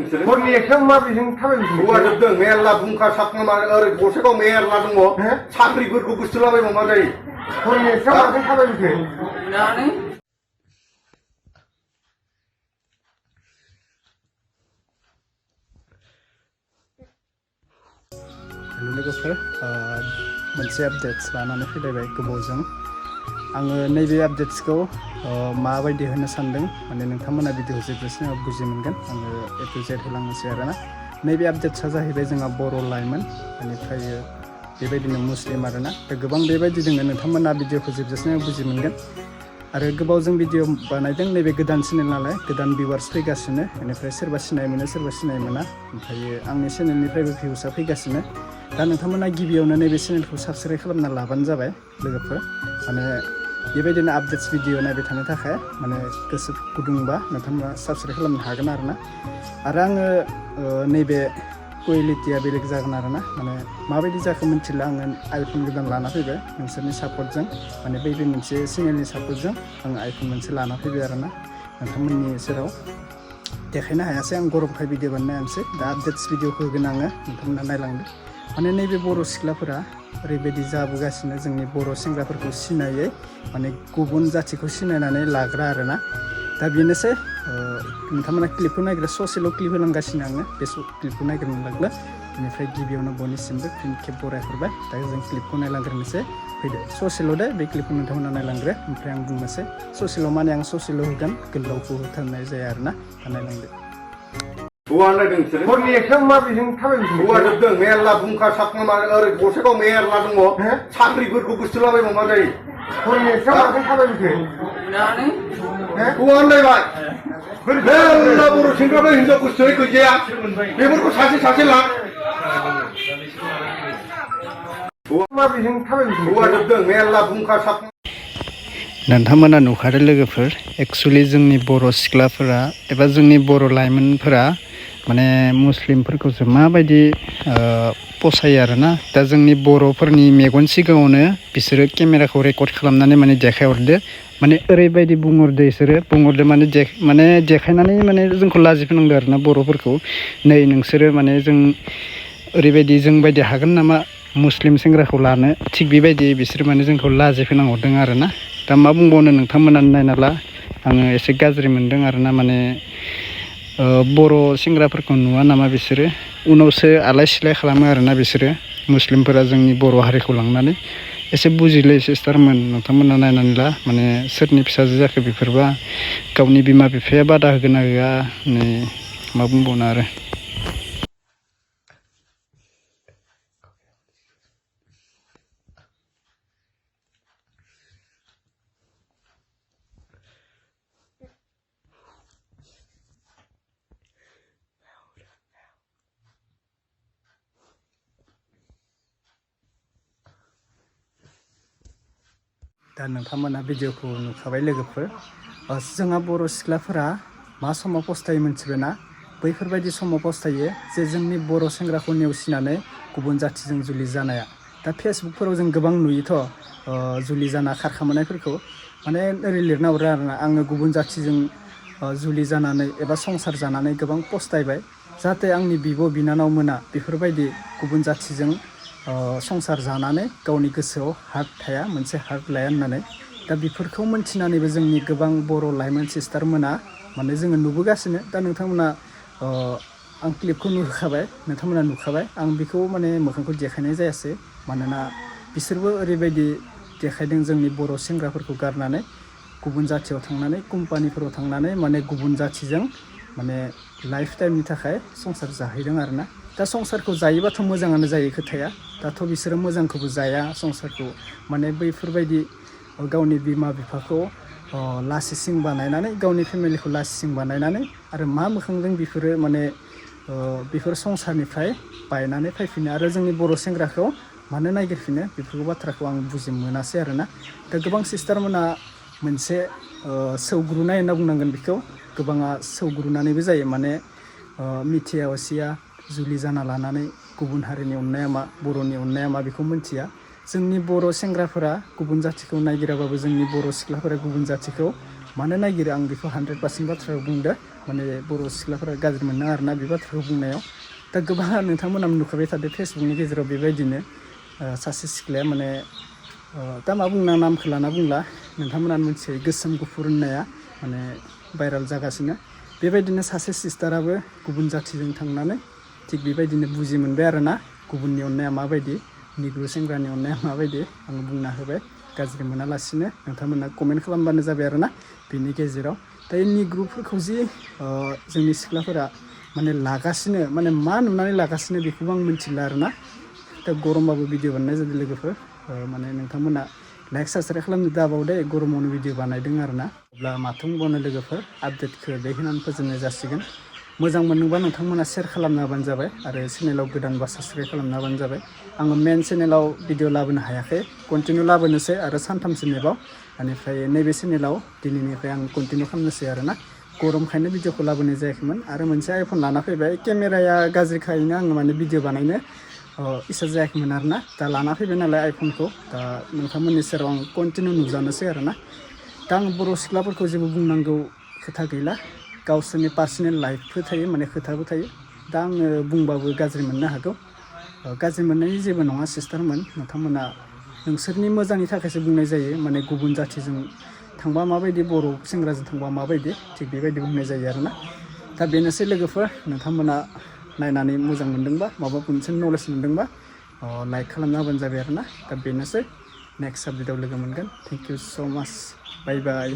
हरनि एकथायाव माबेजों थाबायबोदों? हौवाजोबदों मेरला बुंखा साबना मा ओरै गरसेगाव मेरला दङ साख्रिफोरखौ बुस्थुलाबायबा मा जायो? हरनि एकथायाव माजों थाबायबोखो? हेल' लोगोफोर मोनसे आपडेट्स लानानै फैलायबाय गोबावजों आङो नैबे आपडेट्सखौ माबायदि होनो सानदों माने नोंथांमोना भिडिअ जोबजासिम बुजि मोनगोन आङो ए टु जेड होलांनोसै आरोना नैबे आपडेट्सआ जाहैबाय जोंहा बर' लाइमोन बेनिफ्राय बेबायदिनो मुस्लिम आरोना दा गोबां बेबायदि दङ नोंथांमोना भिडिअखौ जोबजासिम बुजि मोनगोन आरो गोबावजों भिडिअ बानायदों नैबे गोदान चेनेल नालाय गोदान भिउवार्स फैगासिनो बेनिफ्राय सोरबा सिनाय मोनो सोरबा सिनाय मोना ओमफ्राय आंनि चेनेलनिफ्रायबो भिउसआ फैगासिनो दा नोंथांमोना गिबियावनो नैबे चेनेलखौ साबस्क्राइब खालामना लाबानो जाबाय लोगोफोर माने बेबायदिनो आपडेट्स भिडिअ नायबाय थानो थाखाय माने गोसो गुदुंबा नोंथांमोना साबस्क्राइब खालामनो हागोन आरोना आरो आङो नैबे कुवालिटिया बेलेग जागोन आरोना माने माबायदि जाखो मिथिला आङो आइफन गोदान लाना फैबाय नोंसोरनि सापर्टजों माने बैबे मोनसे चेनेलनि सापर्टजों आङो आइफन मोनसे लाना फैबाय आरोना नोंथांमोननि सेराव देखायनो हायासै आं गरमखाय भिडिअ बानायनोसै दा आपडेट्स भिडिअखौ होगोन आङो नोंथांमोना नायलांदो माने नैबे बर' सिख्लाफोरा ओरैबायदि जाबोगासिनो जोंनि बर' सेंग्राफोरखौ सिनायै माने गुबुन जाथिखौ सिनायनानै लाग्रा आरोना दा बेनोसै नोंथांमोना क्लिपखौ नायग्रा ससेल' क्लिप होलांगासिनो आङो बे क्लिपखौ नायग्रोनो लागला बेनिफ्राय गिबियावनो बयनिसिमबो फिन खेब बरायहरबाय दा जों क्लिपखौ नायलांग्रोनोसै फैदो ससेल' दे बे क्लिपखौ नोंथांमोना नायलांग्रो ओमफ्राय आं बुंनोसै ससेल' माने आं ससेल' होगोन गोलावखौ होथारनाय जाया आरोना दा नायलांदो हरनि एकथायाव माबेजों थाबायबोदों? हौवाजोबदों मेरला बुंखा साबना मा ओरै गरसेगाव मेरला दङ साख्रिफोरखौ बुस्थुलाबायबा मा जायो? हरनि एकथायाव माजों थाबायबोखो? हौवा होनलायबाय मेरला बर' सेंग्राफोर हिनजाव बुस्थुयै गैजाया बेफोरखौ सासे सासे ला माबेजों थाबायबोदों? हौवाजोबदों मेरला बुंखा साबना नोंथांमोना नुखादो लोगोफोर एक्सुवेलि जोंनि बर' सिख्लाफोरा एबा जोंनि बर' लाइमोनफोरा माने मुस्लिमफोरखौसो माबायदि फसायो आरोना दा जोंनि बर'फोरनि मेगन सिगाङावनो बिसोरो केमेराखौ रेकर्ड खालामनानै माने देखायहरदो माने ओरैबायदि बुंहरदो बिसोरो बुंहरदो माने देखायनानै माने जोंखौ लाजि फोनांदो आरोना बर'फोरखौ नै नोंसोरो माने जों ओरैबायदि जोंबायदि हागोन नामा मुस्लिम सेंग्राखौ लानो थिग बेबायदि बिसोर माने जोंखौ लाजि फोनांहरदों आरोना दा मा बुंबावनो नोंथांमोना नायना ला आङो एसे गाज्रि मोनदों आरोना माने बर' सेंग्राफोरखौ नुवा नामा बिसोरो उनावसो आलाय सिलाय खालामो आरोना बिसोरो मुस्लिमफोरा जोंनि बर' हारिखौ लांनानै एसे बुजिलाय सिस्टारमोन नोंथांमोना नायनानै ला माने सोरनि फिसाजो जाखो बेफोरबा गावनि बिमा बिफाया बादा होगोन ना होआ नै मा बुंबावनो आरो दा नोंथांमोना भिडिअखौ नुखाबाय लोगोफोर जोंहा बर' सिख्लाफोरा मा समाव फस्थायो मिथिबायना बैफोरबायदि समाव फस्थायो जे जोंनि बर' सेंग्राखौ नेवसिनानै गुबुन जाथिजों जुलि जानाया दा फेसबुकफोराव जों गोबां नुयोथ' जुलि जाना खारखोमानायफोरखौ माने ओरै लिरना हरो आरोना आङो गुबुन जाथिजों जुलि जानानै एबा संसार जानानै गोबां फस्थायबाय जाहाथे आंनि बिब' बिनानाव मोना बेफोरबायदि गुबुन जाथिजों संसार जानानै गावनि गोसोआव हार्ट थाया मोनसे हार्ट लाया होननानै दा बेफोरखौ मोनथिनानैबो जोंनि गोबां बर' लाइमोन सिस्टारमोना माने जोङो नुबोगासिनो दा नोंथांमोना आं क्लिपखौ नुहोखाबाय नोंथांमोना नुखाबाय आं बेखौ माने मोखांखौ देखायनाय जायासै मानोना बिसोरबो ओरैबायदि देखायदों जोंनि बर' सेंग्राफोरखौ गारनानै गुबुन जाथियाव थांनानै कम्पानिफोराव थांनानै माने गुबुन जाथिजों माने लाइफ टाइमनि थाखाय संसार जाहैदों आरोना दा संसारखौ जायोबाथ' मोजाङानो जायो खोथाया दाथ' बिसोरो मोजांखौबो जाया संसारखौ माने बैफोरबायदि गावनि बिमा बिफाखौ लासिसिं बानायनानै गावनि फेमिलिखौ लासिसिं बानायनानै आरो मा मोखांदों बेफोरो माने बेफोर संसारनिफ्राय बायनानै फैफिनो आरो जोंनि बर' सेंग्राखौ मानो नागिरफिनो बेफोरखौ बाथ्राखौ आं बुजि मोनासै आरोना दा गोबां सिस्टारमोना मोनसे सौग्रुनाय होनना बुंनांगोन बेखौ गोबाङा सौग्रुनानैबो जायो माने मिथिया असिया जुलि जाना लानानै गुबुन हारिनि अननाया मा बर'नि अननाया मा बेखौ मिथिया जोंनि बर' सेंग्राफोरा गुबुन जाथिखौ नायगिराबाबो जोंनि बर' सिख्लाफोरा गुबुन जाथिखौ मानो नागिरो आं बेखौ 100% बाथ्राखौ बुंदो माने बर' सिख्लाफोरा गाज्रि मोननो आरोना बे बाथ्राखौ बुंनायाव दा गोबां नोंथांमोना नुखाबाय थादों फेसबुकनि गेजेराव बेबायदिनो सासे सिख्लाया माने दा मा बुंना नामखौ लाना बुंला नोंथांमोना मिथियो गोसोम गुफुर होननाया माने भाइराल जागासिनो बेबायदिनो सासे सिस्टाराबो गुबुन जाथिजों थांनानै थिग बेबायदिनो बुजि मोनबाय आरोना गुबुननि अननाया माबायदि निग्रु सेंग्रानि अननाया माबायदि आं बुंना होबाय गाज्रि मोनालासिनो नोंथांमोना कमेन्ट खालामबानो जाबाय आरोना बेनि गेजेराव दा निग्रुफोरखौ जि जोंनि सिख्लाफोरा माने लागासिनो माने मा नुनानै लागासिनो बेखौबो आं मिथिला आरोना दा गरमबाबो भिडिअ बानायनाय जादों लोगोफोर माने नोंथांमोना लाइक साबस्क्राइब खालामनो दाबावदे गरमावनो भिडिअ बानायदों आरोना अब्ला माथो बुंबावनो लोगोफोर आपडेटखौ बेखिनियावनो फोजोबनाय जासिगोन मोजां मोनोबा नोंथांमोना शेयार खालामना होबानो जाबाय आरो चेनेलाव गोदानबा साबस्क्राइब खालामना होबानो जाबाय आङो मेन चेनेलाव भिडिअ लाबोनो हायाखै कन्टिनिउ लाबोनोसै आरो सानथामसो नेबाव बेनिफ्राय नैबे चेनेलाव दिनैनिफ्राय आं कन्टिनिउ खालामनोसै आरोना गरमखायनो भिडिअखौ लाबोनाय जायाखैमोन आरो मोनसे आइफन लाना फैबाय केमेराया गाज्रिखायनो आङो माने भिडिअ बानायनो इसा जायाखैमोन आरोना दा लाना फैबाय नालाय आइफनखौ दा नोंथांमोननि सेराव आं कन्टिनिउ नुजानोसै आरोना दा आं बर' सिख्लाफोरखौ जेबो बुंनांगौ खोथा गैला गावसोरनि पार्सनेल लाइफबो थायो माने खोथाबो थायो दा आङो बुंबाबो गाज्रि मोननो हागौ गाज्रि मोननायनि जेबो नङा सिस्टारमोन नोंथांमोना नोंसोरनि मोजांनि थाखायसो बुंनाय जायो माने गुबुन जाथिजों थांबा माबायदि बर' सेंग्राजों थांबा माबायदि थिग बेबायदि बुंनाय जायो आरोना दा बेनोसै लोगोफोर नोंथांमोना नायनानै मोजां मोनदोंबा माबा मोनसे नलेज मोनदोंबा लाइक खालामना होबानो जाबाय आरोना दा बेनोसै नेक्स्ट आपडेटआव लोगो मोनगोन थेंक इउ स' माच बाय बाय